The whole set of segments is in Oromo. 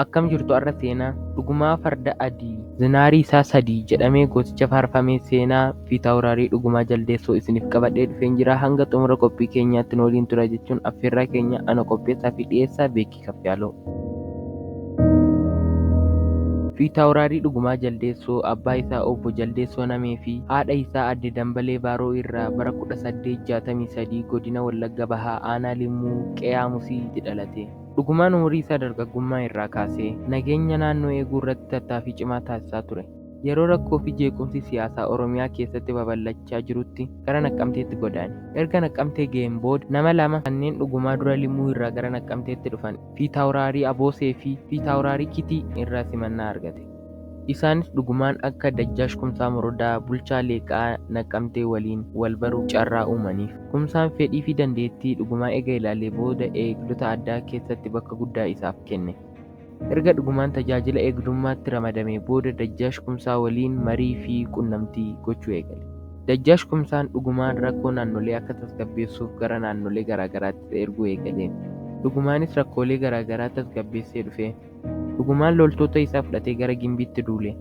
Akkam jirtu har'a seenaa Dhugumaa Farda Adii Zinaarii isaa sadii jedhamee gooticha faarfamee seenaa Fiitaawuraarii Dhugumaa Jaldeessoo isiniif qabadhee dhufeen jira. Hanga xumura qophii keenyaatti nu waliin tura jechuun affeerraa keenya ana qopheessaa fi dhiyeessaa Beekii Kaffiyaaloo. Fiitaawuraarii Dhugumaa Jaldeessoo abbaa isaa obbo Jaldeessoo Namee fi haadha isaa aadde Dambalee Baaroo irraa bara 1863 godina Wallagga Bahaa aanaa Limmuu Qe'aa Musiitti dhalate. Dhugumaan umurii isaa dargaggummaa irraa kaasee nageenya naannoo eeguu irratti tattaaffii cimaa taasisaa ture. Yeroo rakkoo fi jeequmsi siyaasaa Oromiyaa keessatti babal'achaa jirutti gara Naqqamteetti godaane. Erga Naqqamtee ga'een booda nama lama kanneen Dhugumaa dura Limmuu irraa gara Naqqamteetti dhufan Fiitaawuraarii Aboosee fi Fiitaawuraarii Kitii irraa simannaa argate. Isaanis Dhugumaan akka Dajjaash Kumsaa Morodaa bulchaa Leeqaa Naqqamtee waliin wal baruuf carraa uumaniif. Kumsaan fedhii fi dandeettii Dhugumaa ega ilaalee booda eegdota addaa keessatti bakka guddaa isaaf kenne. Erga Dhugumaan tajaajila eegdummaatti ramadamee booda Dajjaash Kumsaa waliin marii fi qunnamtii gochuu eegale. Dajjaash Kumsaan Dhugumaan rakkoo naannolee akka tasgabbeessuuf gara naannolee garaagaraatti isa erguu eegale. Dhugumaanis rakkoolee garaagaraa tasgabbeessee dhufe. Dhugumaan loltoota isaa fudhatee gara Gimbiitti duule.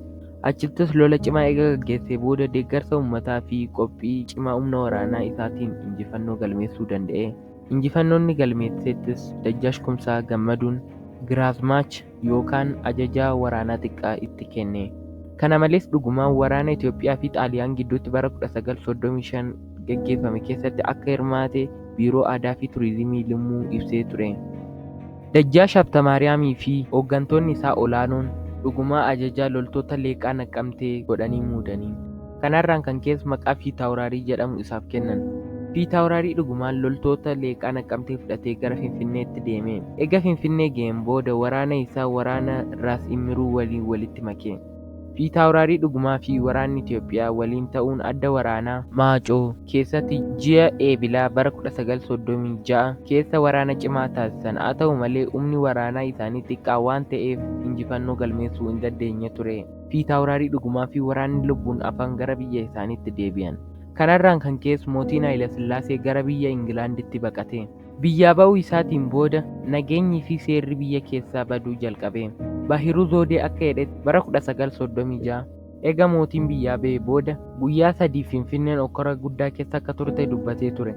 Achittis lola cimaa eega gaggeessee booda deeggarsa uummataa fi qophii cimaa humna waraanaa isaatiin injifannoo galmeessuu danda'e. Injifannoonni galmeessettis Dajjaash Kumsaa gammaduun Giraazmaach yookaan ajajaa waraanaa xiqqaa itti kenne. Kana malees Dhugumaan waraana Itoophiyaa fi Xaaliyaan gidduutti bara 1935 gaggeeffame keessatti akka hirmaate Biiroo Aadaa fi Turizimii Limmuu ibsee ture. Dajjaash Habtamaariyaamii fi hooggantoonni isaa olaanoon Dhugumaa ajajaa loltoota Leeqaa Naqqamtee godhanii muudaniin. Kanarraan kan ka'es maqaa Fiitaawuraarii jedhamu isaaf kennan. Fiitaawuraarii Dhugumaan loltoota Leeqaa Naqqamtee fudhatee gara Finfinneetti deeme. Ega Finfinnee ga'een booda waraana isaa waraana Raas Immiruu waliin walitti make. Fiitaawuraarii Dhugumaa fi waraanni Itoophiyaa waliin ta'uun adda waraanaa Maacoo keessatti ji'a Eebilaa bara 1936 keessa waraana cimaa taasisan. Haa ta'u malee humni waraanaa isaanii xiqqaa waan ta'eef injifannoo galmeessuu hin dandeenye ture. Fiitaawuraarii Dhugumaa fi waraanni lubbuun hafan gara biyya isaaniitti deebi'an. Kanarraan kan ka'es mootiin Hayilasillaasee gara biyya Ingilaanditti baqate. Biyyaa ba'uu isaatiin booda nageenyi fi seerri biyya keessaa baduu jalqabe. Bahiruu Zoodee akka jedhetti bara 1936 ega mootiin biyyaa ba'ee booda guyyaa sadiif Finfinneen okkora guddaa keessa akka turte dubbatee ture.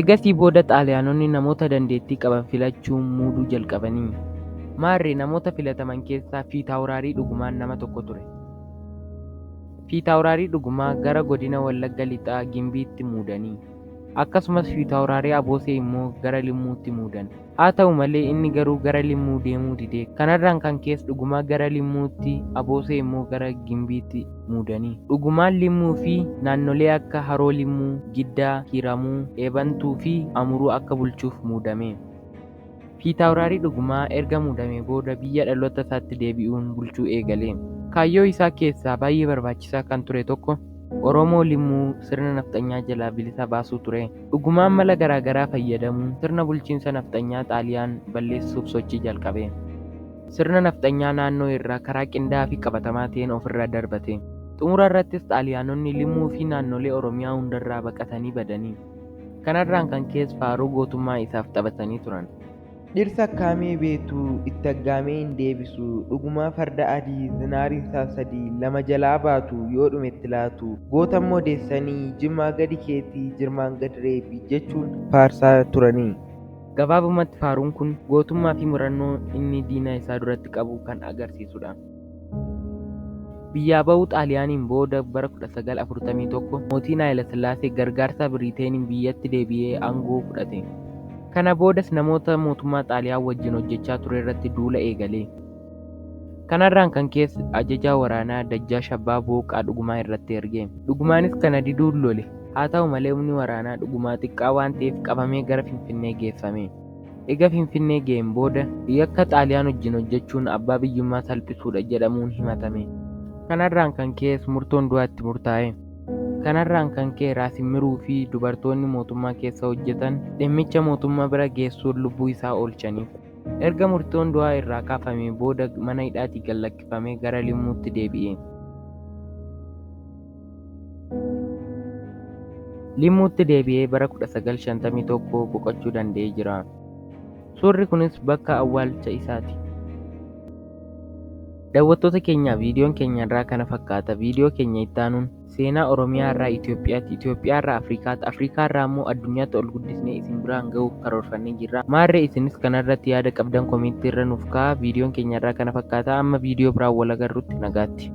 Egasii booda Xaaliyaanonni namoota dandeettii qaban filachuun muuduu jalqabanii. Maarree namoota filataman keessaa Fiitaawuraarii Dhugumaan nama tokko ture. Fiitaawuraarii Dhugumaa gara godina Wallagga Lixaa Gimbiitti muudanii. Akkasumas Fiitaawuraarii Aboosee immoo gara Limmuutti muudan. Haa ta'u malee inni garuu gara Limmuu deemuu dide. Kanarraan kan ka'es Dhugumaa gara Limmuutti, Aboosee immoo gara Gimbiitti muudanii. Dhugumaan Limmuu fi naannolee akka Haroo Limmuu, Giddaa, Kiiramuu, Eebantuu fi Amuruu akka bulchuuf muudame. Fiitaawuraarii Dhugumaa erga muudamee booda biyya dhaloota isaatti deebi'uun bulchuu eegale. Kaayyoo isaa keessaa baay'ee barbaachisaa kan ture tokko Oromoo Limmuu sirna nafxanyaa jalaa bilisa baasuu ture. Dhugumaan mala garaagaraa fayyadamuun sirna bulchiinsa nafxanyaa Xaaliyaan balleessuuf sochii jalqabe. Sirna nafxanyaa naannoo irraa karaa qindaa'aa fi qabatamaa ta'een ofirraa darbate. Xumura irrattis Xaaliyaanonni Limmuu fi naannolee Oromiyaa hundarraa baqatanii badanii. Kanarraan kan ka'es faaruu gootummaa isaaf taphatanii turan. Dhirsa akkaamee beetu itti aggaamee hin deebisu Dhugumaa farda adii zinaariin isaa sadii lama jalaa baatu yoo dhume itti laatu gootammoo deessanii Jimmaa gadi keetii jirmaan gad reebi jechuun faarsaa turanii. Gabaabumatti faaruun kun gootummaa fi murannoo inni diina isaa duratti qabu kan agarsiisudha. Biyyaa ba'uu Xaaliyaaniin booda bara 1941 mootiin Hayilasillaasee gargaarsa Biriiteeniin biyyatti deebi'ee aangoo fudhate. Kana boodas namoota mootummaa Xaaliyaan wajjin hojjechaa ture irratti duula eegale. Kanarraan kan ka'es ajajaa waraanaa Dajjaash Abbaa Booqaa Dhugumaa irratti erge. Dhugumaanis kana diduun lole. Haa ta'u malee humni waraanaa Dhugumaa xiqqaa waan ta'eef qabamee gara Finfinnee geeffame. Ega Finfinnee ga'een booda yakka Xaaliyaan wajjin hojjechuun abbaa biyyummaa salphisuudha jedhamuun himatame. Kanarraan kan ka'es murtoon du'aa itti murtaa'e. Kanarraan kan ka'e Raas Immiruu fi dubartoonni mootummaa keessa hojjetan dhimmicha mootummaa bira geessuun lubbuu isaa oolchaniif. Erga murtoon du'aa irraa kaafamee booda mana hidhaatii gad lakkifamee gara Limmuutti deebi'e. Limmuutti deebi'ee bara 1951 boqochuu danda'ee jira. Suurri kunis bakka awwaalcha isaati. Daawwattoota keenya, viidiyoon keenya irraa kana fakkaata. Viidiyoo keenya itti aanuun seenaa Oromiyaa irraa Itoophiyaatti, Itoophiyaa irraa Afrikaatti, Afrikaa irraa immoo addunyaatti ol guddisnee isin biraan gahuuf karoorfannee jirra. Maarree isinis kanarratti yaada qabdan koomentii irra nuuf kaa'aa. Viidiyoon keenya irraa kana fakkaata. Amma viidiyoo biraan wal agarrutti nagaatti.